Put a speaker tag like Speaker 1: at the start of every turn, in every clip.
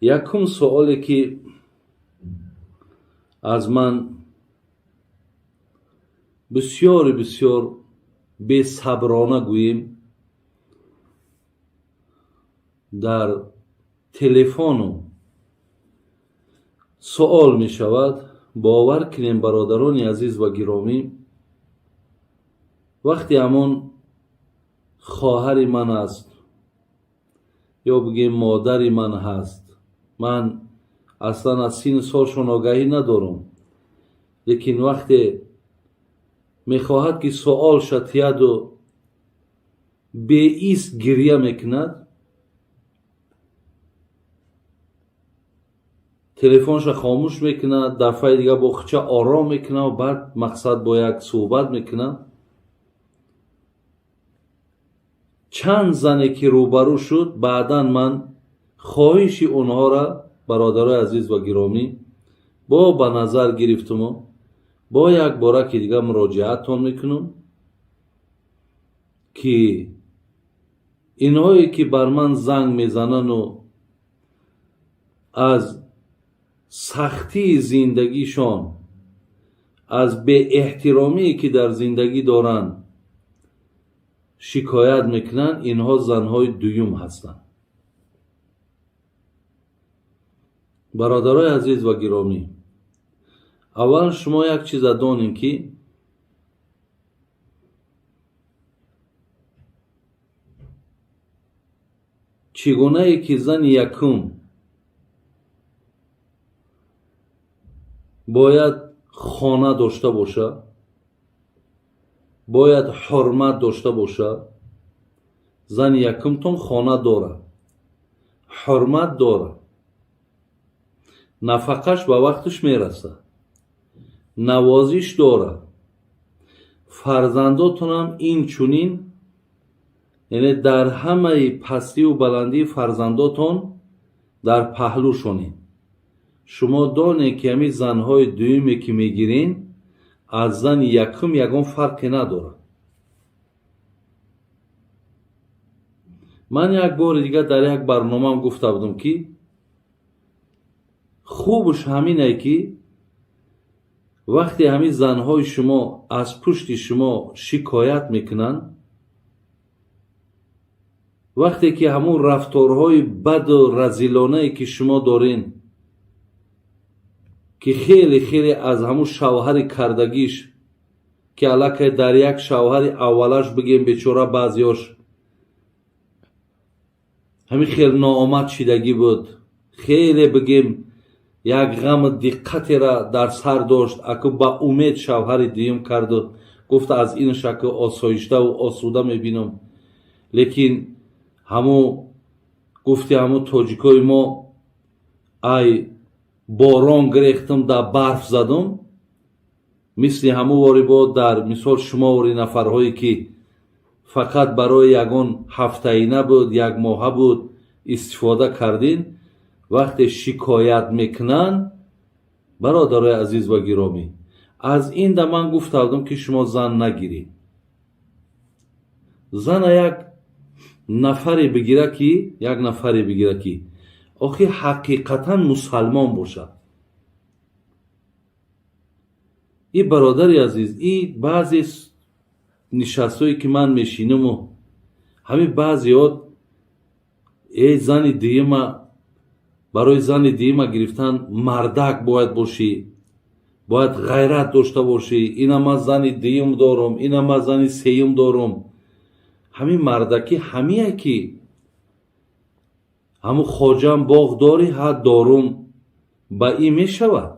Speaker 1: Якум суоле, ки аз ман бисёри бисёр бесаброна гӯем, дар телефону суол мешавад, бовар кунем, бародарони азиз ва гиромӣ, вақте ҳамон хоҳари ман аст ё бигем модари ман ҳаст, ман аслан аз синну солшон огаҳӣ надорам, лекин вақте мехоҳад, ки суол шатияду беист гирья мекунад, телефонша хомӯш мекунад, дафъаи дигар бо хуча ором мекунад ва баъд мақсад бо як суҳбат мекунад. Чанд зане ки рӯбарӯ шуд, баъдан ман хоҳиши онҳоро, бародарои азиз ва гиромӣ, бо ба назар гирифтуму бо як бора ки дигар муроҷиатон мекунам, ки инҳое ки бар ман занг мезанану аз сахтии зиндагишон, аз беэҳтиромие ки дар зиндагӣ доранд, шикоят мекунанд, инҳо занҳои дуюм ҳастанд. Бародарои азиз ва гиромӣ, аввал шумо як чиза донем, ки чӣ гунае ки зани якум бояд хона дошта бошад, бояд ҳурмат дошта бошад, зани якумтон хона дорад, ҳурмат дорад, нафақаш ба вақташ мерасад, навозиш дорад, фарзандотонам инчунин, яъне дар ҳамаи пастиву баландии фарзандотон дар паҳлӯшонед. Шумо донед, ки ҳамин занҳои дуюме ки мегирин, аз зани якум ягон фарқе надорад. Ман як бори дигар дар як барномаам гуфта будам, ки хубш ҳамине, ки вақте ҳамин занҳои шумо аз пушти шумо шикоят мекунанд, вақте ки ҳамун рафторҳои баду разилонае ки шумо дорен, ки хеле хеле аз ҳамун шавҳари кардагиш, ки аллакай дар як шавҳари аввалаш, бигем, бечора, баъзеош ҳамин хел ноомад шидагӣ буд, хеле, бигем, як ғаму диққатера дар сар дошт, аку ба умед шавҳари дуюм карду гуфт, аз ин шакл осоиштаву осуда мебинам. Лекин ҳамун гуфти ҳамун тоҷикои мо, ай борон гирехтам, дар барф задум, мисли ҳамун вори бо дар мисол шумовори нафарҳое ки фақат барои ягон ҳафтаина буд, як моҳа буд, истифода кардин, вақте шикоят мекунанд, бародарои азиз ва гиромӣ, аз ин да ман гуфта будам, ки шумо зан нагиред. Зана як нафаре бигира, ки як нафаре бигира, ки охи ҳақиқатан мусалмон бошад. И бародари азиз, и баъзе нишастҳое ки ман мешинаму ҳамин баъзеҳо, э, зани дуюма, барои зани дуюма гирифтан мардак бояд бошӣ, бояд ғайрат дошта бошӣ, ина ман зани дуюм дорум, ина ман зани сеюм дорум. Ҳамин мардакӣ ҳамие ки ҳамун хоҷам боғ дорӣ, ҳа, дорум, ба ин мешавад.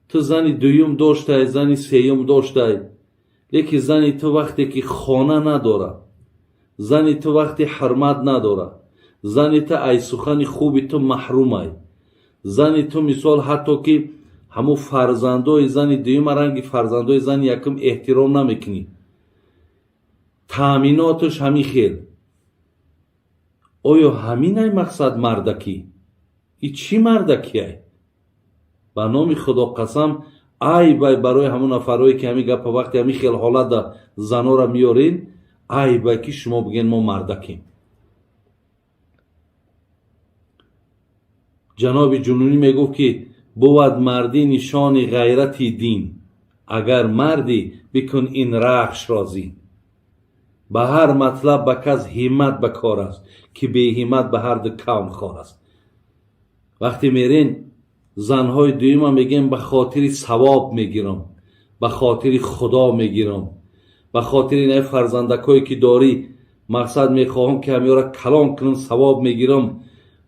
Speaker 1: Ту зани дуюм доштай, зани сеюм доштай, лекин зани ту вақте ки хона надорад, зани ту вақте ҳурмат надорад, зани ту ай сухани хуби ту маҳрумай, зани ту мисол ҳатто ки ҳамун фарзандои зани дуюма ранги фарзандои зани якум эҳтиром намекунӣ, таъминоташ ҳамин хел, оё ҳаминай мақсад мардакӣ? И чӣ мардакиай? Ба номи Худо қасам, айбай барои ҳамун нафарҳое ки ҳамин гапа вақте ҳамин хел ҳолата занора меёрен, айбай ки шумо бигӯен мо мардакем. Ҷаноби Ҷунунӣ мегуфт, ки бувад мардӣ нишони ғайрати дин, агар мардӣ, бикун ин рахшро зин. Ба ҳар матлаб ба кас ҳиммат ба кор аст, ки беҳиммат ба ҳар ду кавм хор аст. Вақте мерен занҳои дуюма, мегӯем, ба хотири савоб мегирам, ба хотири Худо мегирам, ба хотири ин фарзандакое ки дорӣ, мақсад мехоҳам, ки ҳамёра калон кунам, савоб мегирам.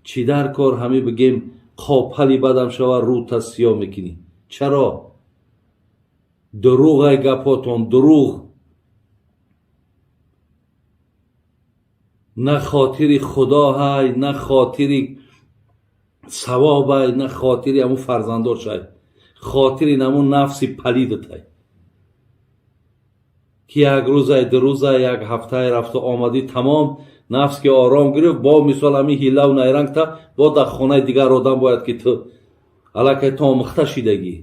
Speaker 1: Чӣ дар кор ҳами бигем, қопали бадам шава, рӯта сиёҳ мекунӣ? Чаро? Дурӯғ ай гапотон, дурӯғ. На хотири Худо ҳай, на хотири савоб ай, на хотири ҳамун фарзандош ай, хотири намун нафси палидатай, ки як рӯзай, 2 рӯзай, як ҳафтае рафту омадӣ, тамом. Нафс ки ором гирифт, бо мисол ҳамин ҳиллаву найрангта бо дар хонаи дигар одам бояд, ки ту аллакай ту омӯхта шидагӣ.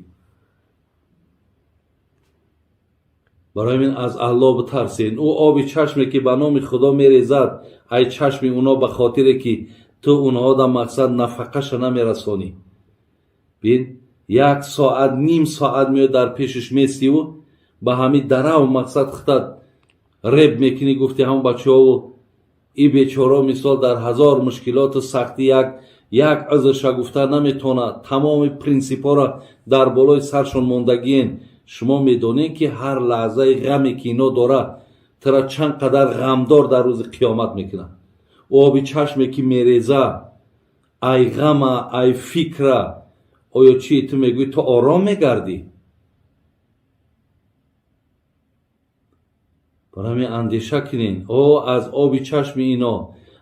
Speaker 1: Барои мин аз Аллоҳ битарсен. Ӯ оби чашме, ки ба номи Худо мерезад, ай чашми уно, ба хотире ки ту унҳо дар мақсад нафақаша намерасонӣ. Бин, як соат, ним соат меояд, дар пешаш местиву ба ҳамин дарав мақсад худат реб мекунӣ. Гуфти ҳамон бачаҳову и бечора, мисол, дар ҳазор мушкилоту сахтӣ як як узрша гуфта наметавонад. Тамоми принсипҳоро дар болои саршон мондагиен. Шумо медонед, ки ҳар лаҳзаи ғаме, ки ино дора, тура чанд қадар ғамдор дар рӯзи қиёмат мекунад. Оби чашме, ки мереза, ай ғама, ай фикра, оё чи ту мегӯӣ, ту ором мегардӣ? Барои ҳамин андеша кунен. О, аз оби чашми ино,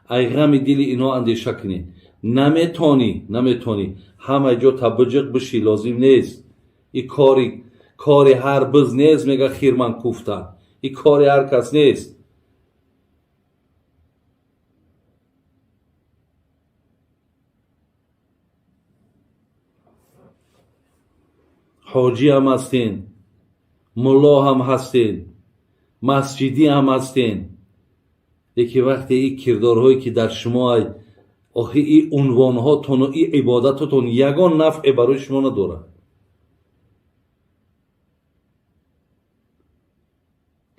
Speaker 1: ай ғами дили ино андеша кунен. Наметонӣ, наметонӣ, ҳама ҷо табиҷиқ бишӣ лозим нест. И кори ҳар биз нест, мега хирман куфтан, и кори ҳар кас нест. Ҳоҷӣ ҳам ҳастен, мулло ҳам ҳастен, масҷидӣ ҳам ҳастен, лекин вақте и кирдорҳое, ки дар шумо ай, охи и унвонҳотону и ибодатотон ягон нафъе барои шумо надорад.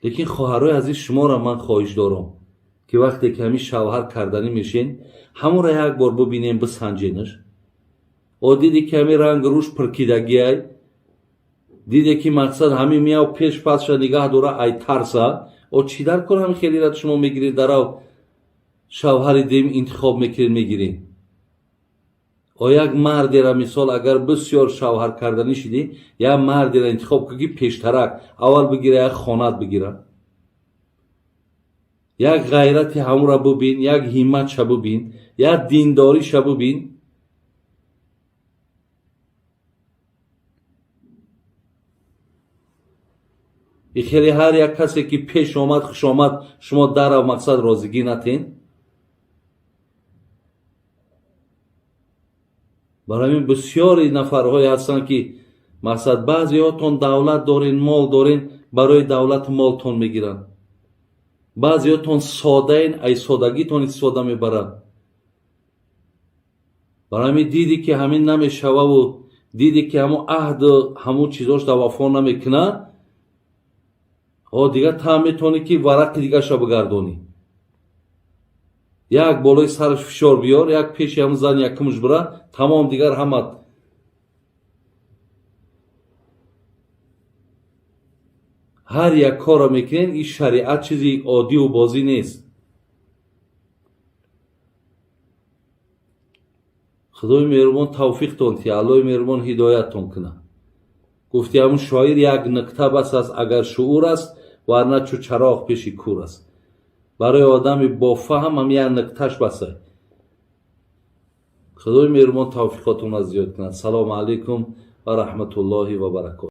Speaker 1: Лекин, хоҳарҳои азиз, шуморо ман хоҳиш дорам, ки вақте ки ҳамин шавҳар карданӣ мешен, ҳамонро як бор бибинем, бисанҷенаш. О, диде, ки ҳамин ранг рӯш пиркидагиай, диде, ки мақсад ҳамин мияв пеш пасша нигаҳ дора, ай тарса, о, чӣ дар кор ҳамин хелира шумо мегиред, дарав шавҳари дуюм интихоб мекунед, мегиред? О, як мардера, мисол, агар бисёр шавҳар карданӣ шидӣ, як мардера интихоб кун, ки пештарак аввал бигира, як хонат бигира, як ғайрати ҳамура бубин, як ҳимматша бубин, як диндориша бубин. И хеле ҳар як касе, ки пеш омад, хуш омад, шумо дарав мақсад розигӣ натен. Барои ҳамин бисёри нафарҳое ҳастанд, ки мақсад баъзеҳотон давлат дорен, мол дорен, барои давлату молтон мегиранд. Баъзеҳотон содаен, ай содагитон истифода мебаранд. Барои ҳамин диде, ки ҳамин намешававу диде, ки ҳамун аҳду ҳамун чизош дар вафо намекунад, о, дигар та метавонӣ, ки варақи дигарша бигардонӣ, як болои сараш фишор биёр, як пеши ҳамун зани якумш бира, тамом, дигар ҳама ҳар як корро мекунед. Ин шариат чизи оддиву бозӣ нест. Худои меҳрубон тавфиқтон тия, Аллоҳи меҳрубон ҳидояттон кунад. Гуфти ҳамун шоир, як нукта бас аст, агар шуур аст, варна чу чароғ пеши кур аст. Барои одами бофаҳм ҳам як нукташ басай. Худои меҳрубон тавфиқотонро зиёд кунад. Салому алайкум ва раҳматуллоҳи ва баракот.